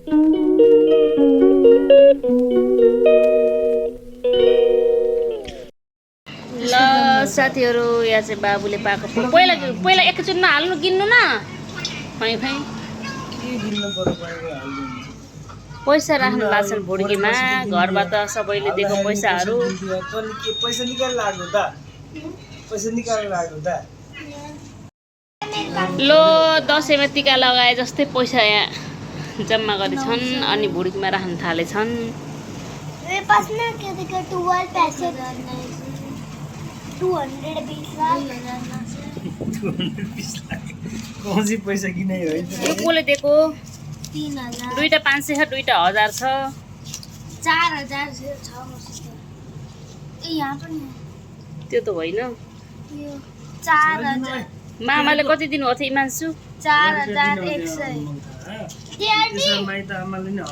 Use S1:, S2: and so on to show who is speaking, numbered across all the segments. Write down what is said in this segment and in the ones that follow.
S1: ल साथीहरू, यहाँ चाहिँ बाबुले पाएको पहिला पहिला एकैचोटि नहाल्नु गिन्नु न खै खै पैसा राख्नु लाग्छ भुड्कीमा घरबाट सबैले दिएको पैसाहरू लो दसैँमा टिका लगाए जस्तै पैसा यहाँ जम्मा गरेछन् अनि भुड्कीमा राख्न थालेछन्।
S2: पैसा किने
S1: यो कसले दिएको?
S3: 3000
S1: दुईटा 500 छ, दुईटा 1000 छ,
S3: 4000 छ मसित। ए यहाँ पनि
S1: त्यो त होइन।
S3: यो 4000
S1: मामाले कति दिनु हो थियो इमान्सु?
S3: 4100 ड्याडी
S2: माइत आमाले नि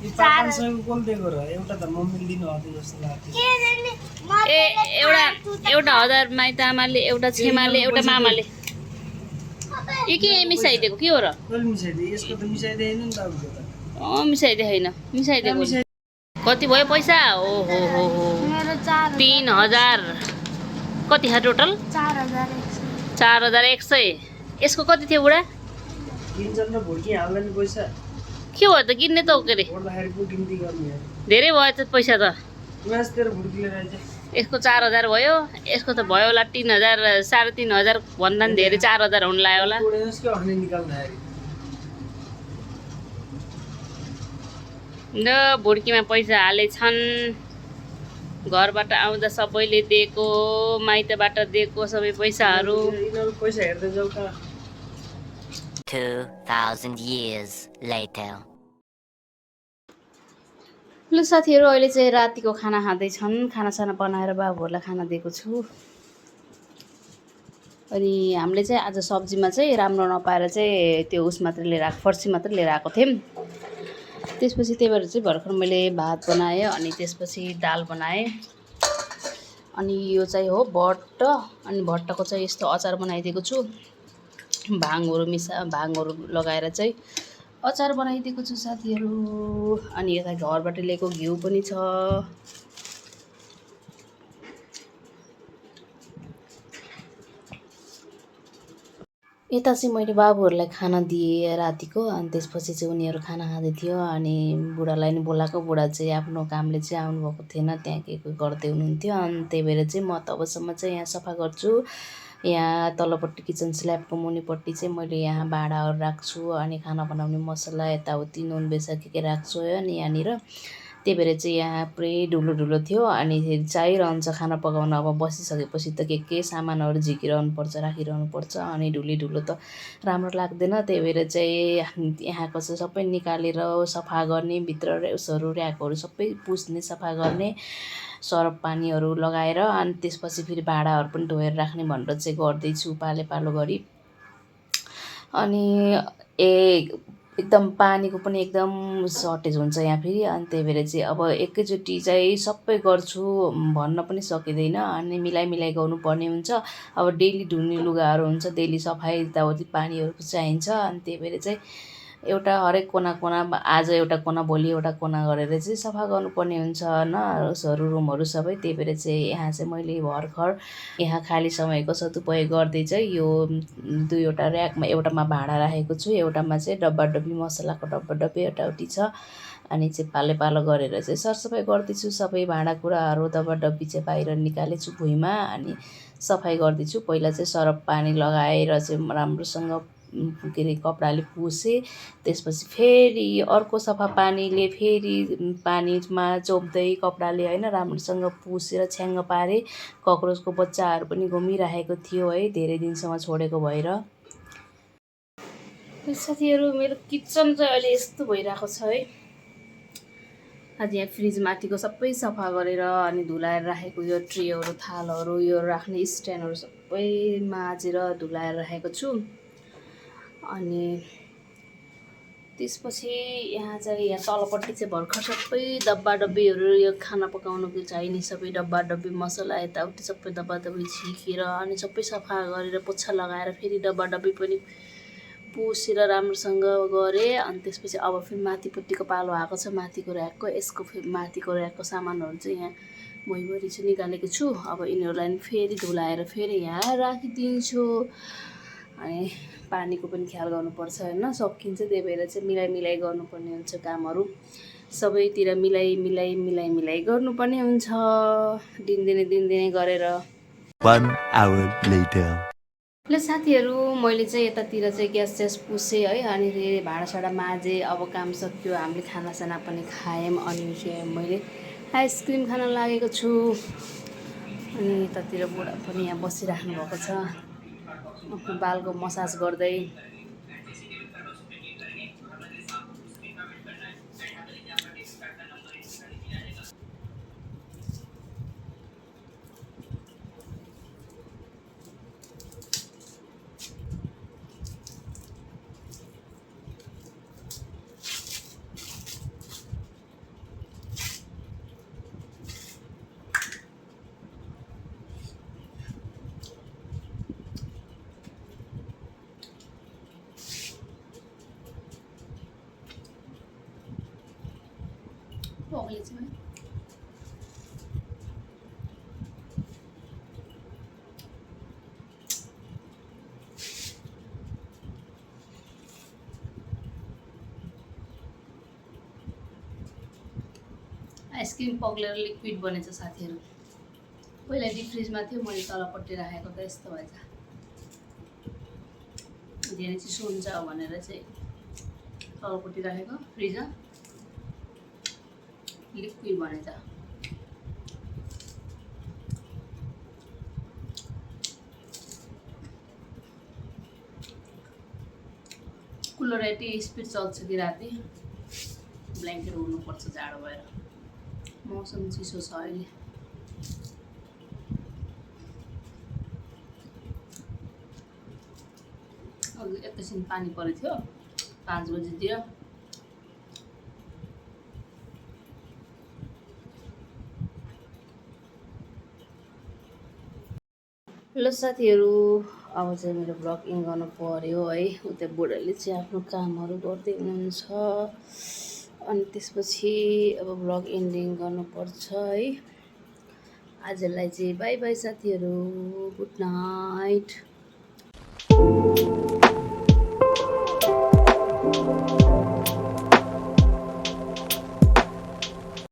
S3: 4100
S2: कोल दिएको र एउटा त मम्मीले दिनु हो जस्तो लाग्छ।
S1: ए एउटा 1000 माइत आमाले, एउटा छेमाले, एउटा मामाले। यो के मिसाइदिएको के हो र?
S2: कहिले मिसाइदिए? यसको त मिसाइदिएन नि त अब त्यो त।
S1: मिसाइदिए होइन, मिसाइदिएको कति भयो पैसा? ओ हो हो हो
S3: मेरो 4000
S1: 3000 कति छ टोटल?
S3: 4100
S1: 4100। यसको कति थियो बुढा?
S2: किन्छन् र भुड्की हाल्दा नि पैसा
S1: के भयो त किन्ने त हो के अरे?
S2: ओर्दाखेरि पो गिन्ती गर्ने हो।
S1: धेरै भयो त पैसा त।
S2: मास तेरो भुड्की लिएर आइज।
S1: यसको 4000 भयो, यसको त भयो होला 3000 3500 भन्दा नि धेरै 4000 हुन लाग्यो होला।
S2: तोडेनस् के अनि निकाल्दाखेरि?
S1: ल भुड्कीमा पैसा हालेछन्। घरबाट आउँदा सबैले दिएको, माइतबाट दिएको सबै पैसाहरू।
S2: यिनीहरू पैसा हेर्दै जाऊ त।
S4: 2000 years later.
S1: ल साथीहरू, अहिले चाहिँ रातिको खाना खाँदैछन्। खानासाना बनाएर बाबुहरूलाई खाना दिएको छु। अनि हामीले चाहिँ आज सब्जीमा चाहिँ राम्रो नपाएर चाहिँ त्यो उस मात्रै लिएर आएको, फर्सी मात्रै लिएर आएको थियौँ। त्यसपछि त्यही भएर चाहिँ भर्खर मैले भात बनाएँ अनि त्यसपछि दाल बनाएँ। अनि यो चाहिँ हो भट्ट, अनि भट्टको चाहिँ यस्तो अचार बनाइदिएको छु। भाङहरू लगाएर चाहिँ अचार बनाइदिएको छु साथीहरू। अनि यता घरबाट ल्याएको घिउ पनि छ। यता चाहिँ मैले बाबुहरूलाई खाना दिएँ रातिको, अनि त्यसपछि चाहिँ उनीहरू खाना खाँदै थियो। अनि बुढालाई नि बोलाएको, बुढा चाहिँ आफ्नो कामले चाहिँ आउनुभएको थिएन, त्यहाँ के गर्दै हुनुहुन्थ्यो। अनि त्यही भएर चाहिँ म तबसम्म चाहिँ यहाँ सफा गर्छु। यहाँ तल्लोपट्टि किचन स्ल्याबको मुनिपट्टि चाहिँ मैले यहाँ भाँडाहरू राख्छु, अनि खाना बनाउने मसला यताउति नुन बेसा के राख्छु है। अनि यहाँनिर त्यही भएर चाहिँ यहाँ पुरै ढुलो थियो। अनि फेरि चाहिरहन्छ खाना पकाउन। अब बसिसकेपछि त के सामानहरू झिकिरहनु पर्छ, राखिरहनु पर्छ। अनि ढुलो त राम्रो लाग्दैन। त्यही भएर चाहिँ यहाँको चाहिँ सबै निकालेर सफा गर्ने, भित्र उसहरू ऱ्याकहरू सबै पुस्ने, सफा गर्ने, सरफ पानीहरू लगाएर। अनि त्यसपछि फेरि भाँडाहरू पनि धोएर राख्ने भनेर चाहिँ गर्दैछु पालो गरी। अनि एकदम पानीको पनि एकदम सर्टेज हुन्छ यहाँ फेरि। अनि त्यही भएर चाहिँ अब एकैचोटि चाहिँ सबै गर्छु भन्न पनि सकिँदैन, अनि मिलाइ गर्नुपर्ने हुन्छ। अब डेली धुने लुगाहरू हुन्छ, डेली सफाइ यताउति पानीहरू चाहिन्छ। अनि त्यही भएर चाहिँ एउटा हरेक कोना आज एउटा कोना भोलि एउटा कोना गरेर चाहिँ सफा गर्नुपर्ने हुन्छ न, उसहरू रुमहरू सबै। त्यही भएर चाहिँ यहाँ चाहिँ मैले भर्खर यहाँ खाली समयको सदुपयोग गर्दै चाहिँ यो दुईवटा ऱ्याकमा, एउटामा भाँडा राखेको छु, एउटामा चाहिँ डब्बी मसलाको डब्बी एउटाउटी छ। अनि चाहिँ पालो गरेर चाहिँ सरसफाइ गर्दैछु। सबै भाँडाकुँडाहरू डब्बी चाहिँ बाहिर निकालेछु भुइँमा, अनि सफाइ गर्दैछु। पहिला चाहिँ सरफ पानी लगाएर चाहिँ राम्रोसँग के अरे कपडाले पुसेँ। त्यसपछि फेरि अर्को सफा पानीले फेरि पानीमा चोप्दै कपडाले होइन राम्रोसँग पुसेर छ्याङ्ग पारेँ। कक्रोचको बच्चाहरू पनि घुमिरहेको थियो है, धेरै दिनसम्म छोडेको भएर। साथीहरू, मेरो किचन चाहिँ अहिले यस्तो भइरहेको छ है। आज यहाँ फ्रिज माथिको सबै सफा गरेर अनि धुलाएर राखेको यो ट्रेहरू, थालहरू, यो राख्ने स्ट्यान्डहरू सबै माझेर धुलाएर राखेको छु। अनि त्यसपछि यहाँ चाहिँ यहाँ तलपट्टि चाहिँ भर्खर सबै डब्बीहरू, यो खाना पकाउनुको चाहिने सबै डब्बी मसला यताउति सबै डब्बी झिकेर अनि सबै सफा गरेर पोछा लगाएर फेरि डब्बी पनि पुसेर राम्रोसँग गरेँ अनि त्यसपछि अब फेरि माथिपट्टिको पालो आएको छ माथिको ऱ्याकको यसको माथिको ऱ्याकको सामानहरू चाहिँ यहाँ भुइँभरि चाहिँ निकालेको छु अब यिनीहरूलाई पनि फेरि धुलाएर फेरि यहाँ राखिदिन्छु अनि पानीको पनि ख्याल गर्नुपर्छ होइन सकिन्छ त्यही भएर चाहिँ मिलाइ गर्नुपर्ने हुन्छ कामहरू सबैतिर मिलाइ गर्नुपर्ने हुन्छ दिनदिनै गरेर
S5: 1 hour later.
S1: ल साथीहरू मैले चाहिँ यतातिर चाहिँ ग्यास पुसेँ है अनि फेरि भाँडासाँडा माझेँ अब काम सक्यो हामीले खानासाना पनि खायौँ अनि चाहिँ मैले आइसक्रिम खान लागेको छु अनि यतातिर बुढा पनि यहाँ बसिराख्नु भएको छ आफ्नो बालको मसाज गर्दै आइसक्रिम पग्लेर लिक्विड बनेछ साथीहरू पहिला डिप फ्रिजमा थियो मैले तलपट्टि राखेको त यस्तो भएछ धेरै चिसो हुन्छ भनेर चाहिँ तलपट्टि राखेको फ्रिजमा लिक्विड बनेछ कुलर यति स्पिड चल्छ कि राति ब्ल्याङ्केट ओढ्नुपर्छ जाडो भएर मौसम चिसो छ अहिले अघि एकैछिन पानी परेको थियो 5 बजीतिर ल साथीहरू अब चाहिँ मेरो ब्लग इन गर्नु पर्यो है उता बुढाले चाहिँ आफ्नो कामहरू गर्दै हुनुहुन्छ अनि त्यसपछि अब ब्लग एन्डिङ गर्नुपर्छ है आजलाई चाहिँ बाई बाई साथीहरू गुड नाइट